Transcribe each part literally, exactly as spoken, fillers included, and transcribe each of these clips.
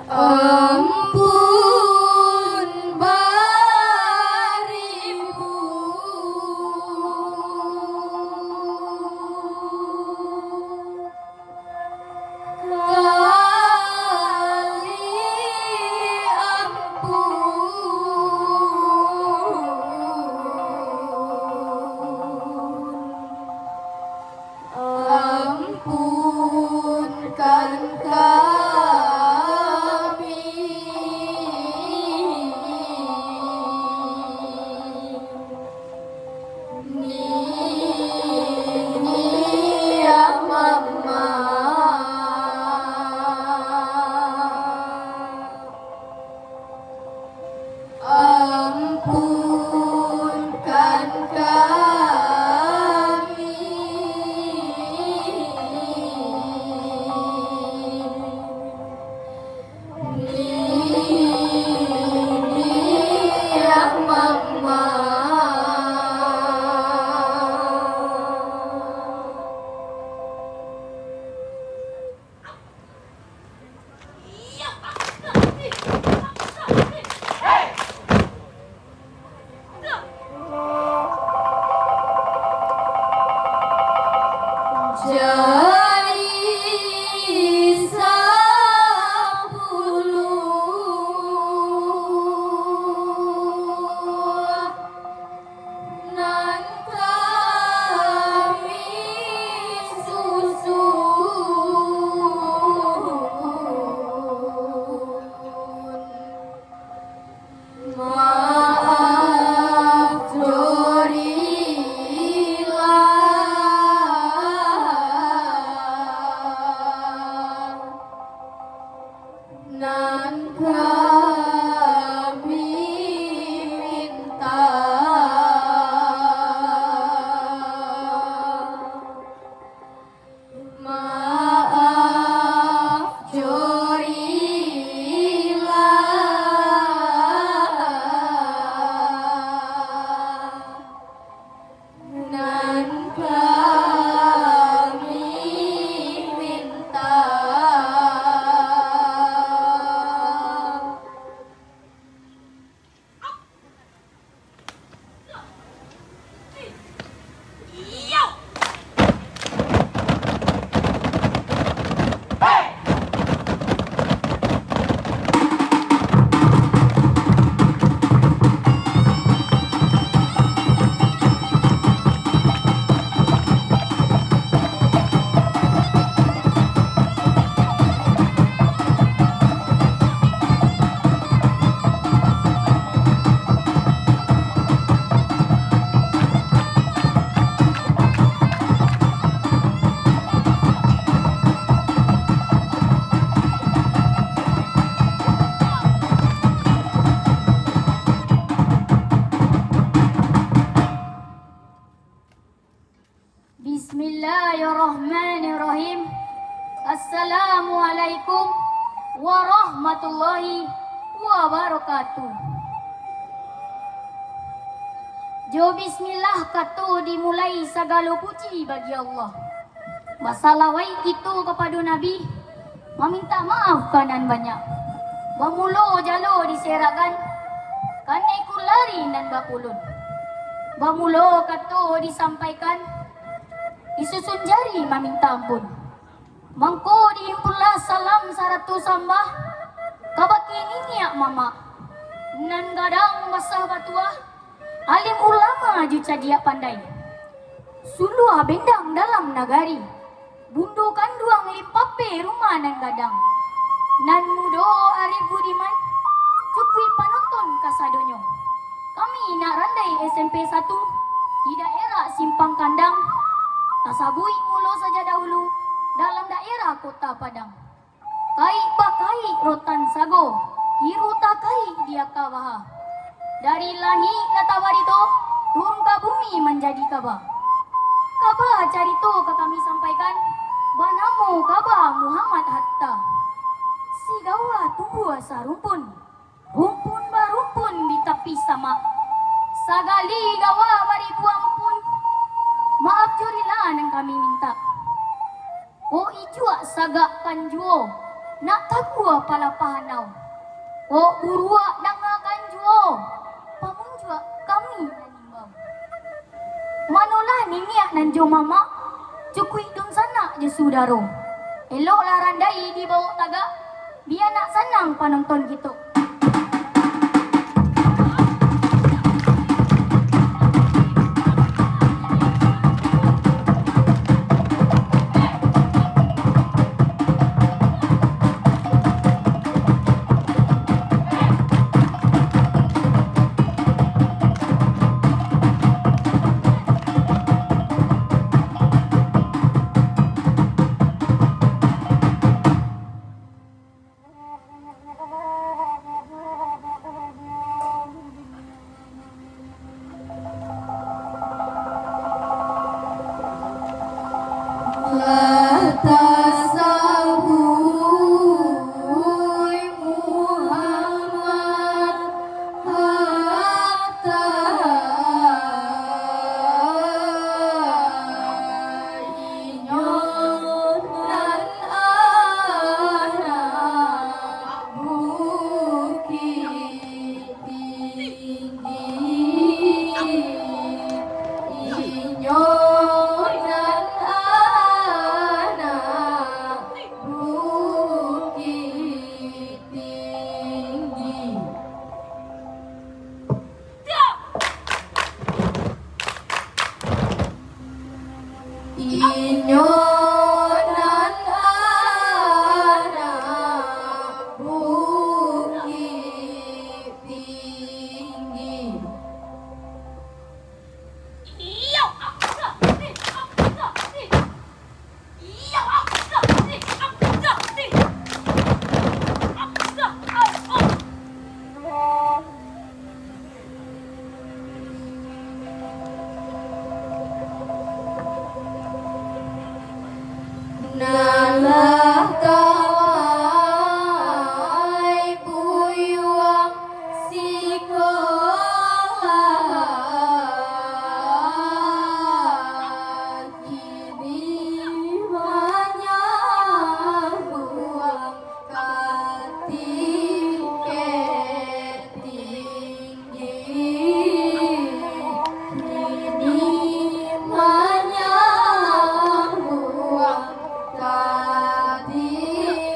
Ampun baribu kali ampun. Ampunkan kami. Niniak mamak, ampunkan kami. Niniak mamak. Jadi sapuluah nan kami susun. Maaf jo rilah nan kami minta. Maaf jo rilah nan kami minta. Bismillahirrahmanirrahim. Assalamualaikum warahmatullahi wabarakatuh. Jo bismillah kato dimulai sagalo puji bagi Allah. Basalawaik kito kapado Nabi, mamintak maaf ka nan banyak. Bamulo jalo diserakkan, kanai kulari nan bapulun. Bamulo kato disampaikan, disusun jari mamintak ampun. Mangko dihimpunlah salam sarato sambah kabake niniak mamak, nan gadang basah batuah, alim ulama jo cadiak pandai. Suluah bendang dalam nagari, bundo kanduang limpape rumah nan gadang. Nan mudo arif budiman, cukuik panonton kasadonyo. Kami nak randai S M P satu di daerah Simpang Kandang, tasabuik mulo saja dahulu dalam daerah Kota Padang. Kaik bakaik rotan sago, kiro takaik di aka baha. Dari langik lah tabarito, turun ka bumi manjadi kaba. Kaba carito ka kami sampaikan, banamo kaba Muhammad Hatta. Sigawa tumbuah sarumpun, rumpun barumpun di tapi samak. Sagali gawa baribu ampun, maaf jo rila nan kami mintak. Ko ijuak sagak kan juo, Nak tagua palapah anau. Kok buruak dangakan juo, pamunjuak kami nan imbau. Manolah niniak nan jo mamak, cukuik dunsanak jo sudaro. Eloklah randai dibawok tagak, bia nak sanang panonton kito. Lah tasabuik Muhammad hatta inyo nan anak Bukik Tinggi. Inyo nan anak Bukik Tinggi. Inyo nan anak Bukik Tinggi. Nan lah talamai buyuang sikolah, kini manyambuang ka tingkek tinggi. Kini manyambuang ka tingkek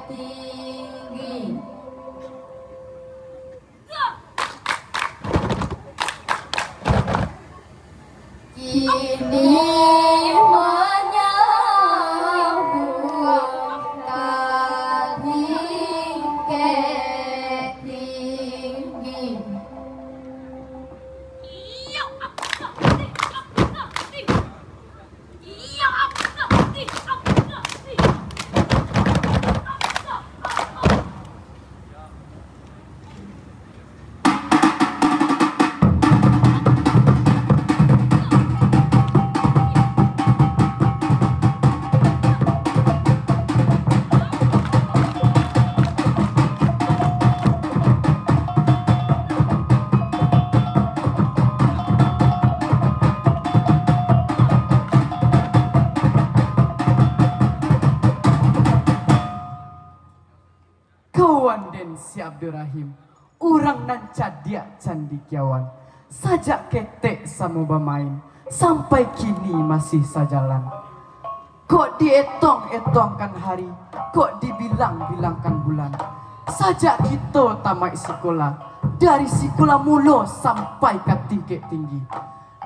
tinggi. Kini manyambuang ka tingkek tinggi. Kawan den si Abdurrahim, urang nan cadiak candikiawan, sajak ketek samo bamain, sampai kini masih sajalan. Kok dietong-etongkan hari, kok dibilang-bilangkan bulan. Sajak kito tamaik sikolah, dari sikolah mulo sampai ka tingkek tinggi.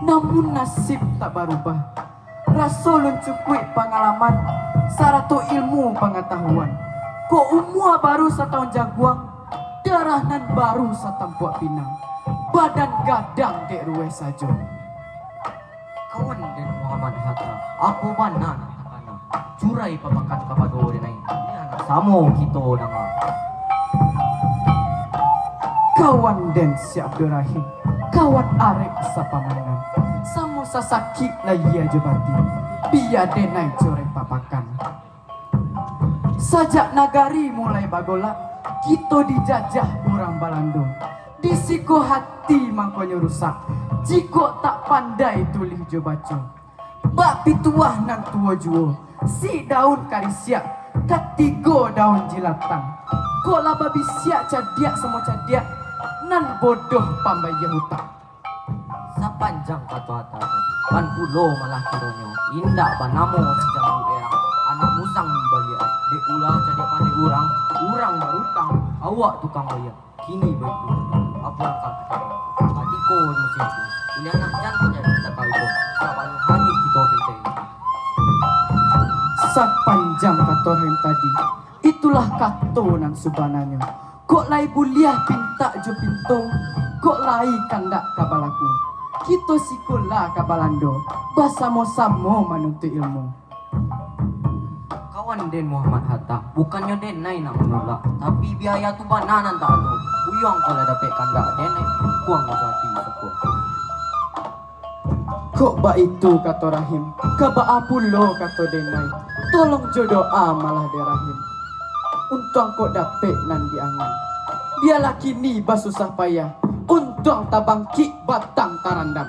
Namun nasib tak barubah. Raso lun cukuik pangalaman, sarato ilmu pangatahuan. Kok umua baru satahun jaguang, darah nan baru satampuak pinang. Badan gadang dek ruweh sajo. Kawan den Muhammad Hatta, apo bana nan takana? Curai papakan kapado den ai. Samo kito danga. Kawan den si Abdurrahim, kawan arek sapamainan, samo sasakik lahia jo batin, bia den ai curai papakan. Sajak nagari mulai bagolak, kito dijajah urang Balando. Di siko hati mangkonyo rusak, jikok tak pandai tulih jo baco. Bak pituah nan tuo juo, si daun karisiak, Katigo daun jilatang. Kok lah babisiak cadiak samo cadiak, nan bodoh pambayia utang. Sapanjang kato Hatam, pan pulo malah kironyo, indak banamo si jambu erang, anak musang di baliak, dek ulah cadiak pandai urang, urang barutang, awak tukang bayia. Kini baitu, apo nan ka kito buek? Katiko musim tu, ulian nan jan tajadi takah iko, sabanyu hanyuik kito pintai. Sapanjang kato Rahim tadi, itulah kato nan subananyo. Kok lai buliah pintak jo pinto, kok lai kandak ka balaku. Kito sikola ka Balando, basamo-samo manuntuik ilmu. Kawan den Muhammad Hatta, bukannyo denai nak manolak, tapi biaya tu bana nan tak ado. Buyuang kok lah dapek kandak denai, kuang ka sati soko. Kok baitu kato Rahim, ka baa pulo kato denai. Tolong jo doa malah dek Rahim. Untuang kok dapek nan diangan. Bialah kini basusah payah, untuang tabangkik batang tarandam.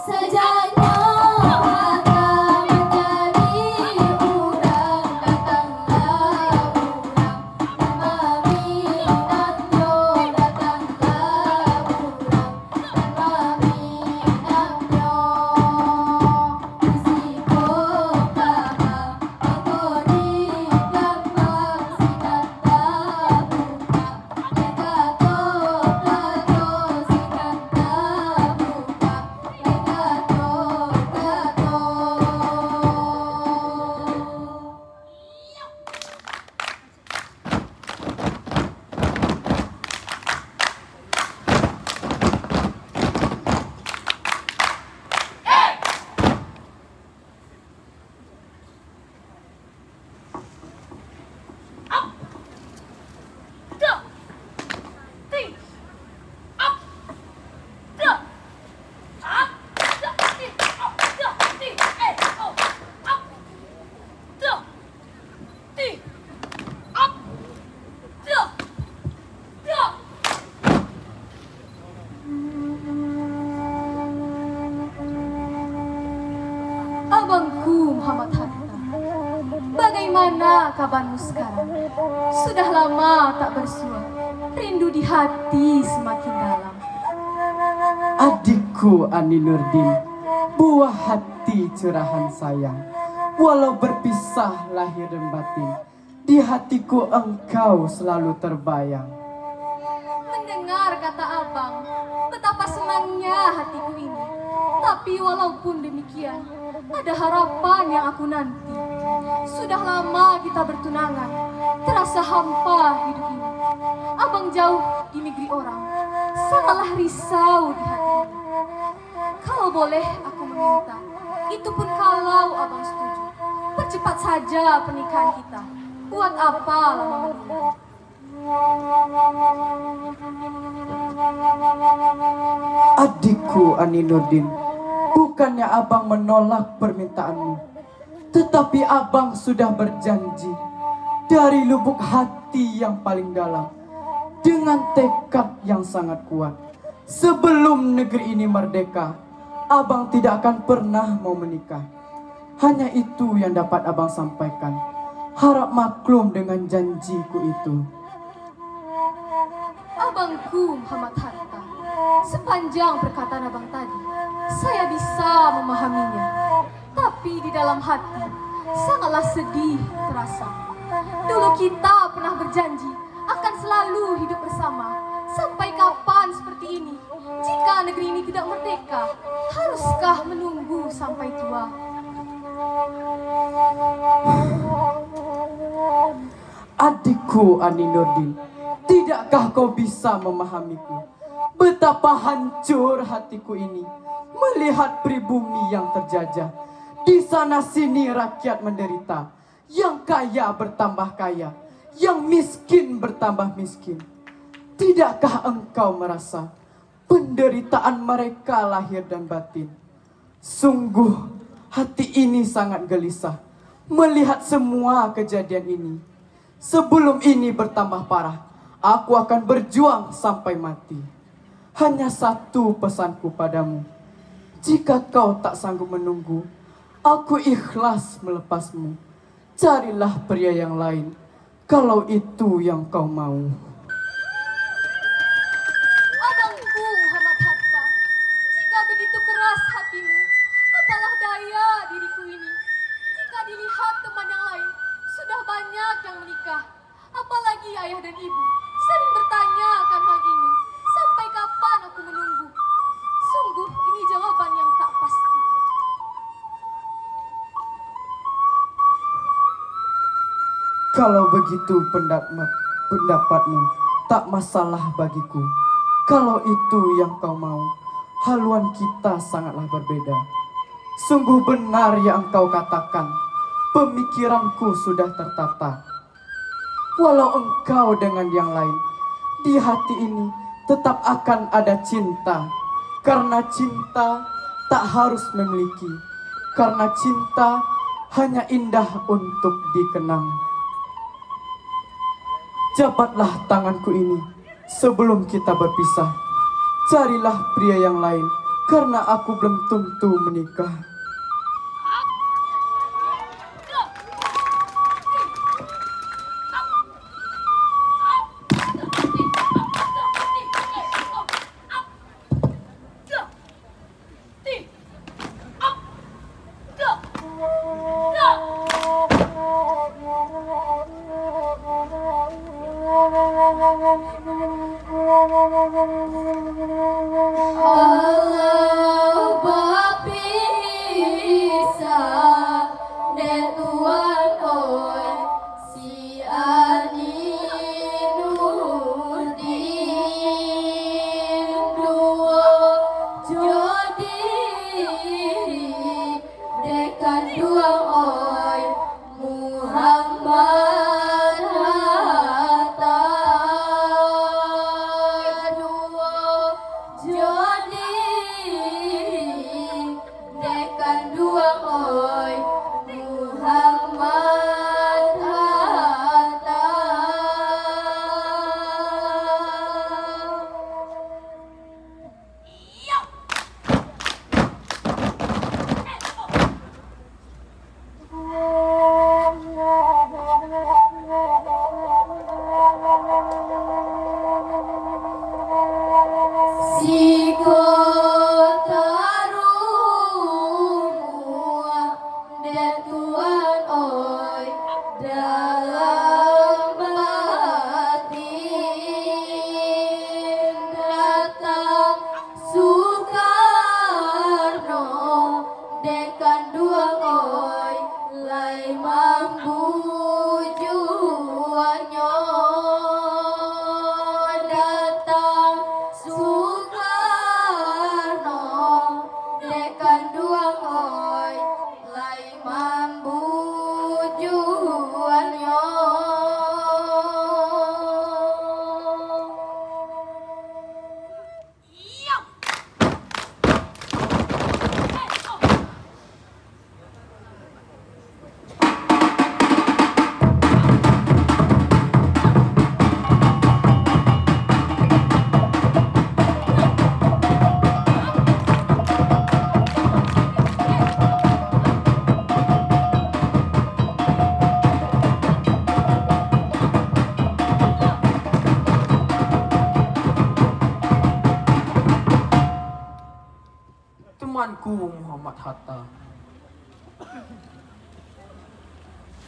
Sajaknyo Hatam manjadi urang, datanglah urang nan maminang nyo, datanglah urang nan maminang nyo. Di siko ka Abangku Muhammad Hatta, bagaimana kabarmu sekarang? Sudah lama tak bersua, rindu di hati semakin dalam. Adikku Ani Nurdin, buah hati curahan sayang, walau berpisah lahir dan batin, di hatiku engkau selalu terbayang. Mendengar kata abang, betapa senangnya hatiku ini. Tapi walaupun demikian, ada harapan yang aku nanti. Sudah lama kita bertunangan, terasa hampa hidup ini. Abang jauh di negeri orang, sangatlah risau di hati ini. Kalau boleh aku meminta, itu pun kalau abang setuju, percepat saja pernikahan kita. Buat apa lama menunggu? Adikku Ani Nurdin, bukannya abang menolak permintaanmu, Tetapi abang sudah berjanji dari lubuk hati yang paling dalam, dengan tekad yang sangat kuat, sebelum negeri ini merdeka, abang tidak akan pernah mau menikah. Hanya itu yang dapat abang sampaikan. Harap maklum dengan janjiku itu. Abangku Muhammad Hatta, sepanjang perkataan abang tadi, saya bisa memahaminya. Tapi di dalam hati, sangatlah sedih terasa. Dulu kita pernah berjanji akan selalu hidup bersama. Sampai kapan seperti ini? Jika negeri ini tidak merdeka, haruskah menunggu sampai tua? Adikku Ani Nurdin, tidakkah kau bisa memahamiku? Betapa hancur hatiku ini melihat pribumi yang terjajah. Di sana sini rakyat menderita, yang kaya bertambah kaya, yang miskin bertambah miskin. Tidakkah engkau merasa penderitaan mereka lahir dan batin? Sungguh, hati ini sangat gelisah melihat semua kejadian ini. Sebelum ini bertambah parah, aku akan berjuang sampai mati. Hanya satu pesanku padamu, jika kau tak sanggup menunggu, aku ikhlas melepasmu. Carilah pria yang lain, kalau itu yang kau mau. Abangku Muhammad Hatta, jika begitu keras hatimu, apalah daya diriku ini? Jika dilihat teman yang lain, sudah banyak yang menikah. Apalagi ayah dan ibu sering bertanya akan hal ini. Sampai kapan aku menunggu? Sungguh, ini jawaban yang tak pasti. Kalau begitu pendak-, pendapatmu, tak masalah bagiku. Kalau itu yang kau mau, haluan kita sangatlah berbeda. Sungguh benar yang engkau katakan, pemikiranku sudah tertata. Walau engkau dengan yang lain, di hati ini tetap akan ada cinta. Karena cinta tak harus memiliki. Karena cinta hanya indah untuk dikenang. Japatlah tanganku ini sebelum kita berpisah. Carilah pria yang lain, karena aku belum tentu menikah. Alah bapisah dek Tuan, oi, si Ani Nurdin, duo jo diri dek kanduang, oi, Muhammad Hatta. Duo Ku Muhammad Hatta.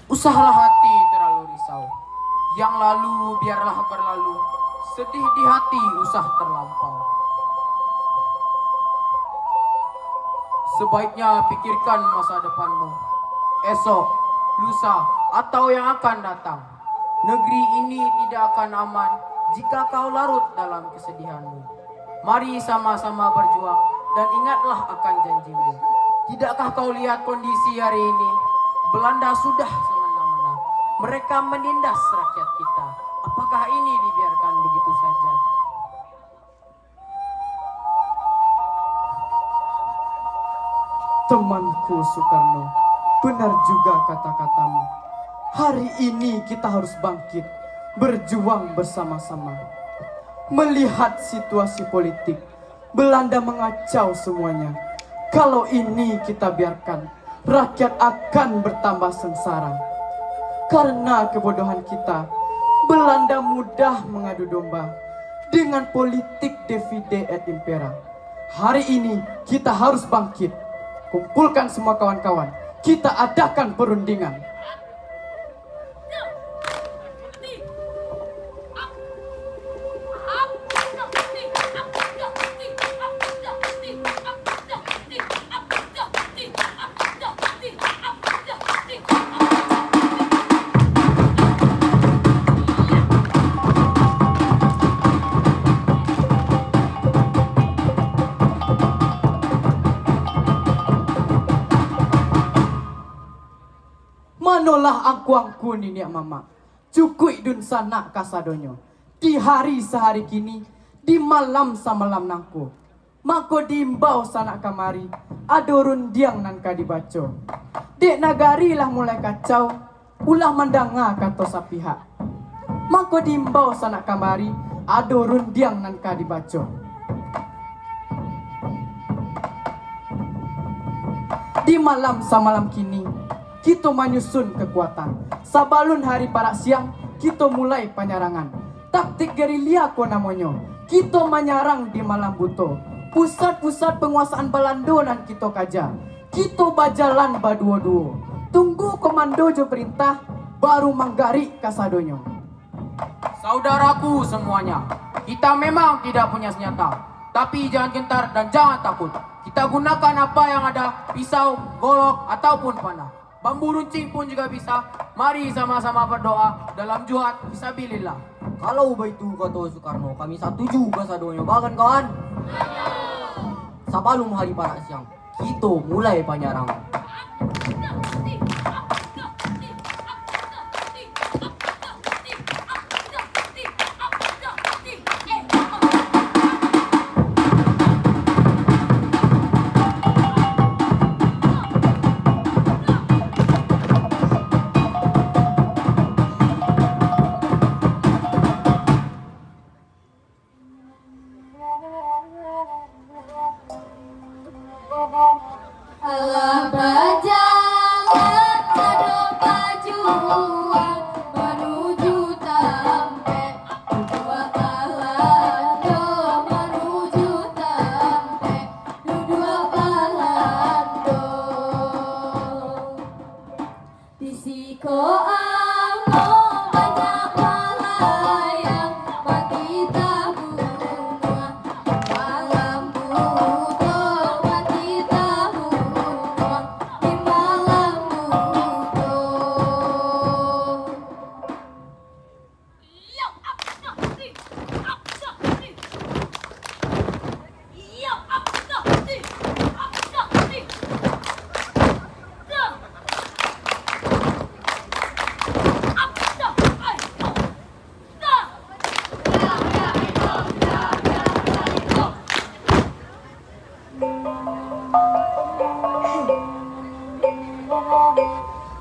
Usahlah hati terlalu risau. Yang lalu biarlah berlalu. Sedih di hati usah terlampau. Sebaiknya pikirkan masa depanmu. Esok, lusa, atau yang akan datang. Negeri ini tidak akan aman jika kau larut dalam kesedihanmu. Mari sama-sama berjuang dan ingatlah akan janjimu. Tidakkah kau lihat kondisi hari ini? Belanda sudah semena-mena. Mereka menindas rakyat kita. Apakah ini dibiarkan begitu saja? Temanku Sukarno, benar juga kata-katamu. Hari ini kita harus bangkit, berjuang bersama-sama. Melihat situasi politik, Belanda mengacau semuanya. Kalau ini kita biarkan, rakyat akan bertambah sengsara. Karena kebodohan kita, Belanda mudah mengadu domba dengan politik divide et impera. Hari ini kita harus bangkit. Kumpulkan semua kawan-kawan, kita adakan perundingan. Manolah angku-angku niniak mamak, cukuik dunsanak kasadonyo, di hari sahari kini, di malam samalam nangko. Mako diimbau sanak kamari, ado rundiang nan ka dibaco. Dek nagari lah mulai kacau, ulah mandanga kato sapihak. Mako diimbau sanak kamari, ado rundiang nan ka dibaco. Di malam samalam kini, kito manyusun kakuatan. Sabalun hari parak siang, kito mulai panyarangan. Taktik gerilia ko namonyo. Kito manyarang di malam buto. Pusat-pusat panguasaan Balando nan kito kaja. Kito bajalan baduo-duo. Tunggu komando jo parintah, baru manggarik kasadonyo. Saudaraku semuanya, kita memang tidak punya senjata, tapi jangan gentar dan jangan takut. Kita gunakan apa yang ada, pisau, golok, ataupun panah. Bambu runcing pun juga bisa. Mari sama-sama berdoa dalam jihad fisabilillah. Kalau baitu kato Sukarno, kami satuju kasadonyo, bahkan kawan. Sabalun hari parak siang, kito mulai panyarangan. Alah bajalan sadang bajuang manuju tampek tujuan Balando, manuju tampek tujuan Balando. Di siko ambo banyak malayang, bakitah bunuah. Malam buto bakitah bunuah, di malam buto.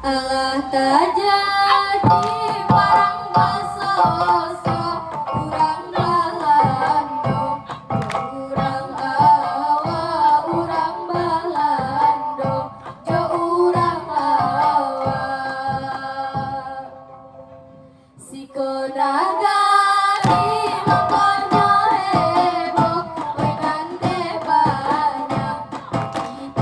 Alah tajadi parang basosok, urang Balando jo urang awak, urang Balando jo urang awak. Siko nagari mangkonyo heboh, wai nan dek banyak, tapi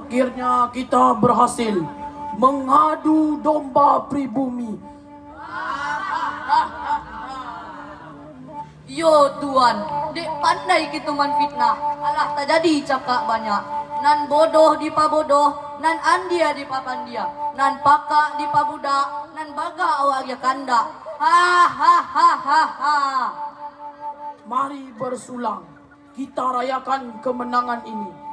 Akhirnya kita berhasil mengadu domba pribumi. Yo Tuan, dek pandai kito manfitnah, alah tajadi cakak banyak. Nan bodoh dipabodoh, nan andia dipapandia, nan pakak dipabudak, nan bagak awak agiah kandak. Ha, ha, ha, ha, ha. Mari bersulang, kita rayakan kemenangan ini.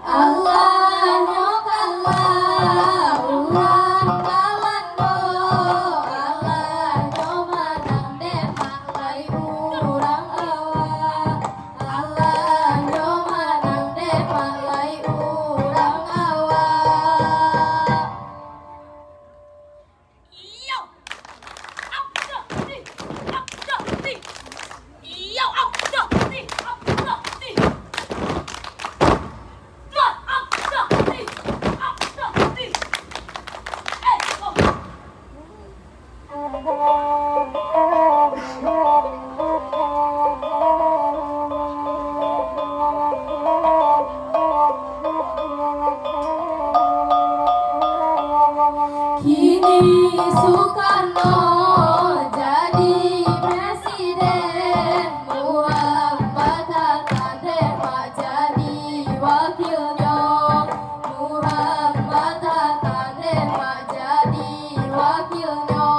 Alah nyo kalah urang Kalando, alah nyo manang dek mak lai urang awak, alah nyo manang dek mak lai urang awak. Kini Sukarno jadi presiden, Muhammad Hatta dek mak jadi wakilnyo, Muhammad Hatta dek mak jadi wakilnyo.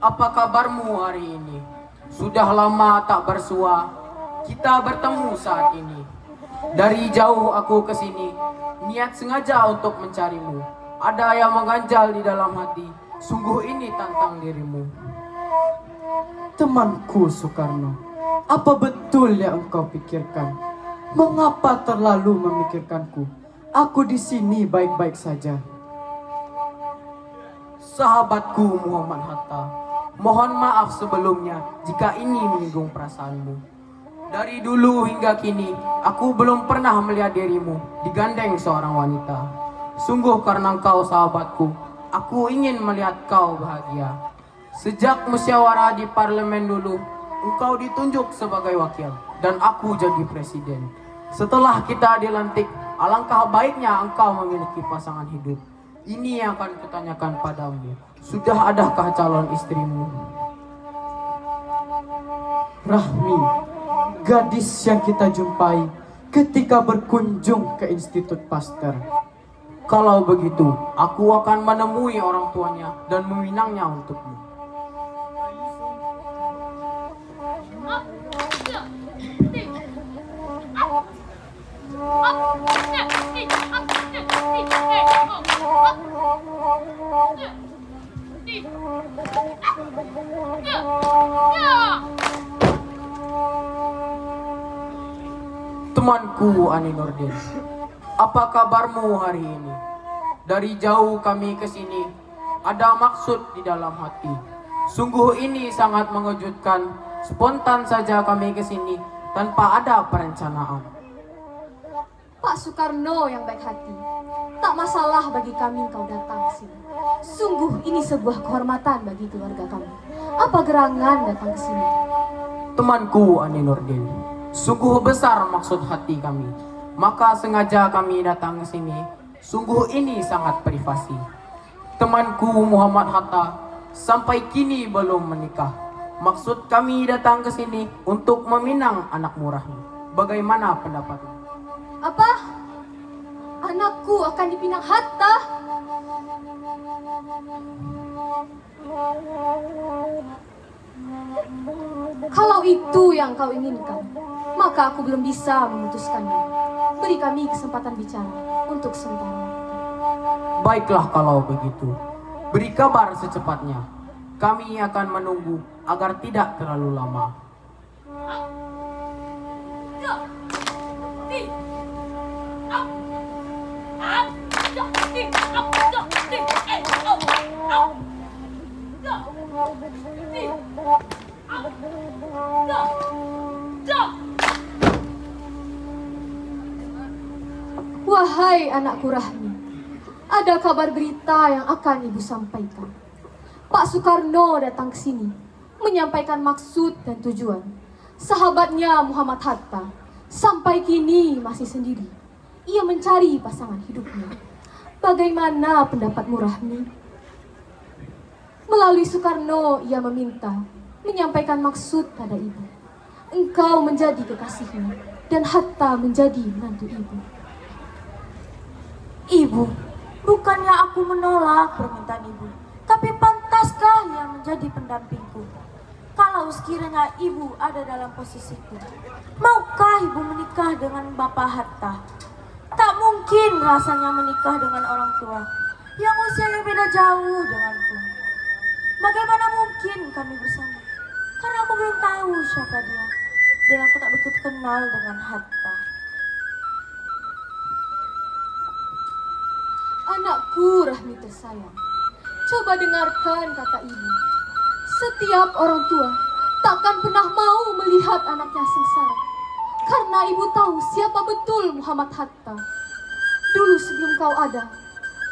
Apa kabarmu hari ini? Sudah lama tak bersua, kita bertemu saat ini. Dari jauh aku ke sini, niat sengaja untuk mencarimu. Ada yang mengganjal di dalam hati, sungguh ini tantang dirimu. Temanku Sukarno, apa betul yang engkau pikirkan? Mengapa terlalu memikirkanku? Aku di sini baik-baik saja. Sahabatku Muhammad Hatta, mohon maaf sebelumnya jika ini menyinggung perasaanmu. Dari dulu hingga kini, aku belum pernah melihat dirimu digandeng seorang wanita. Sungguh karena engkau sahabatku, aku ingin melihat kau bahagia. Sejak musyawarah di parlemen dulu, engkau ditunjuk sebagai wakil, dan aku jadi presiden. Setelah kita dilantik, alangkah baiknya engkau memiliki pasangan hidup. Ini yang akan kutanyakan padamu. Sudah adakah calon istrimu? Rahmi, gadis yang kita jumpai ketika berkunjung ke Institut Pasteur. Kalau begitu, aku akan menemui orang tuanya dan meminangnya untukmu. Temanku Ani Nurdin, apa kabarmu hari ini? Dari jauh kami ke sini, ada maksud di dalam hati. Sungguh ini sangat mengejutkan, spontan saja kami ke sini tanpa ada perencanaan. Pak Sukarno yang baik hati, tak masalah bagi kami engkau datang ke sini. Sungguh ini sebuah kehormatan bagi keluarga kami. Apa gerangan datang ke sini? Temanku Ani Nurdin, sungguh besar maksud hati kami. Maka sengaja kami datang ke sini. Sungguh ini sangat privasi. Temanku Muhammad Hatta sampai kini belum menikah. Maksud kami datang ke sini untuk meminang anakmu Rahmi. Bagaimana pendapatmu? Apa? Anakku akan dipinang Hatta? Kalau itu yang kau inginkan, maka aku belum bisa memutuskannya. Beri kami kesempatan bicara untuk sementara waktu. Baiklah kalau begitu. Beri kabar secepatnya. Kami akan menunggu agar tidak terlalu lama. Wahai anakku Rahmi, ada kabar berita yang akan ibu sampaikan. Pak Sukarno datang ke sini menyampaikan maksud dan tujuan. Sahabatnya Muhammad Hatta sampai kini masih sendiri. Ia mencari pasangan hidupnya. Bagaimana pendapatmu, Rahmi? Melalui Sukarno, ia meminta menyampaikan maksud pada ibu. Engkau menjadi kekasihnya, dan Hatta menjadi menantu ibu. Ibu, bukannya aku menolak permintaan ibu, tapi pantaskah ia menjadi pendampingku? Kalau sekiranya ibu ada dalam posisiku, maukah ibu menikah dengan Bapak Hatta? Tak mungkin rasanya menikah dengan orang tua yang usianya beda jauh denganku. Bagaimana mungkin kami bersama? Karena aku belum tahu siapa dia, dan aku tak begitu kenal dengan Hatta. Anakku Rahmi tersayang, coba dengarkan kata ibu. Setiap orang tua takkan pernah mau melihat anaknya sengsara. Karena ibu tahu siapa betul Muhammad Hatta. Dulu sebelum kau ada,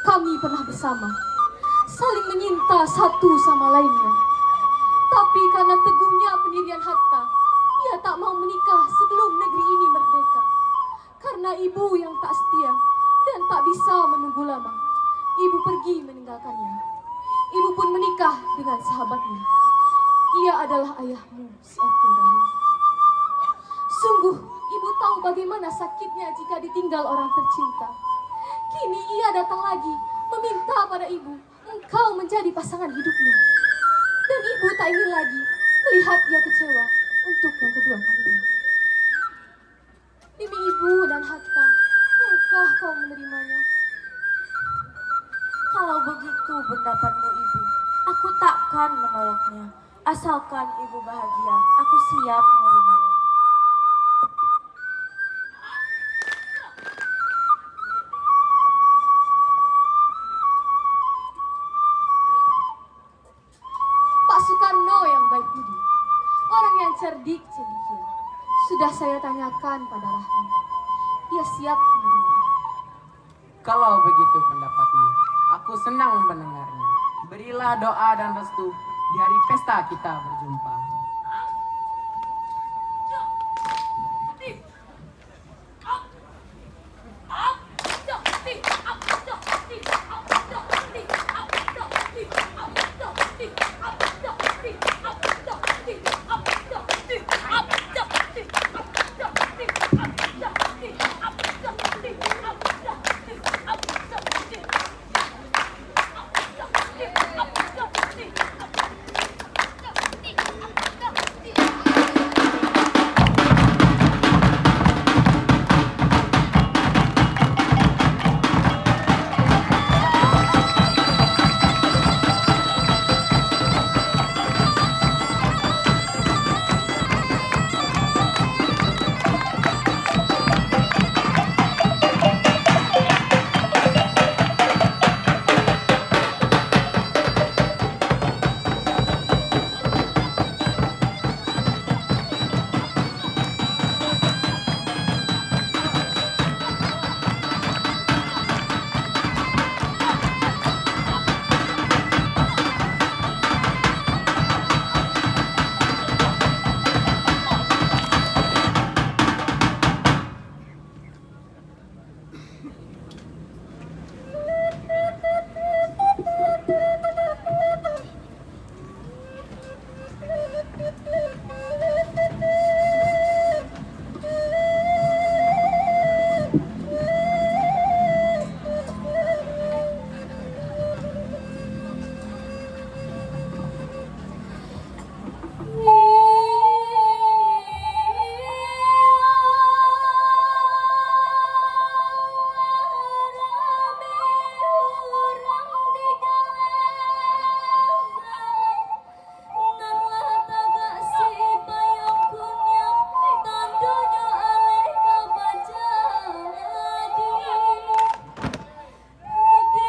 kami pernah bersama, saling menyinta satu sama lainnya. Tapi karena teguhnya pendirian Hatta, ia tak mau menikah sebelum negeri ini merdeka. Karena ibu yang tak setia dan tak bisa menunggu lama, ibu pergi meninggalkannya. Ibu pun menikah dengan sahabatnya. Ia adalah ayahmu, si Abdul Rahim. Sungguh, ibu tahu bagaimana sakitnya jika ditinggal orang tercinta. Kini ia datang lagi, meminta pada ibu, engkau menjadi pasangan hidupnya. Dan ibu Ini lagi, melihat ia kecewa untuk yang kedua kalinya. Demi ibu dan harta, maukah kau menerimanya? Kalau begitu pendapatmu, Ibu, aku takkan menolaknya. Asalkan Ibu bahagia, aku siap menerimanya. Pak Sukarno yang baik budi, orang yang cerdik cendekia, sudah saya tanyakan pada Rahmi. Ia siap menerima. Kalau begitu pendapatmu, aku senang mendengarnya. Berilah doa dan restu, di hari pesta kita berjumpa. Di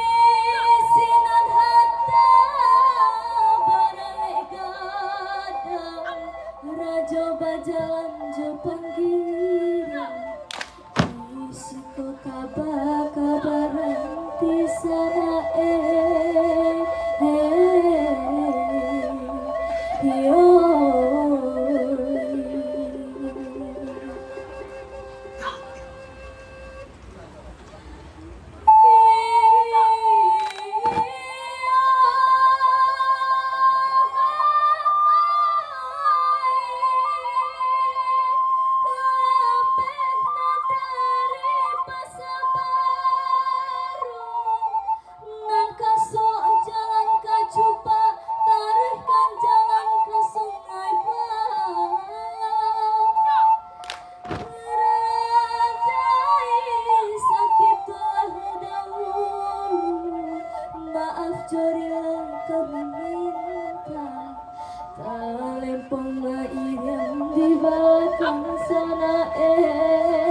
sinan harta baralek gadang, rajo bajalan jo panggilan. Di siko kaba-kabaran di sana, eh, eh, yo. Nan kasuak jalan ka Cupak, taruihkan jalan ka Sungai Balang. Raja sakik tulah dahulu, maaf jorilang ka maminta. Talempong mairiang di balakang sana, eh.